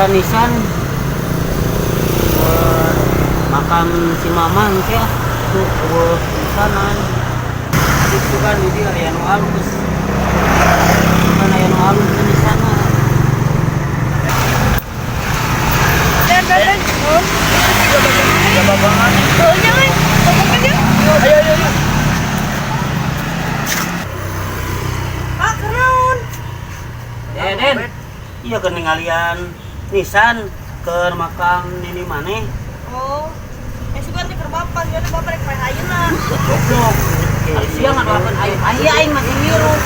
Nisan keur makam si Mamang teh tuh euweuh nisanan. Itu kan di dieu aya nu alus. Kan aya nu alus di sana. Dan dan dan. Oh, Tiga babangan. oh, jangan. Babangan ya. Ayo, ayo, ayo. Ah, kenaon? Eh, Den. Iya, keur ningalian nisan keur makam nini maneh. Oh. Eh, sugan teh keur bapak, jadi bapak rek paeh ayeuna. Goblok. Ari sia ngadoakeun aing. Aya aing masih ngirup.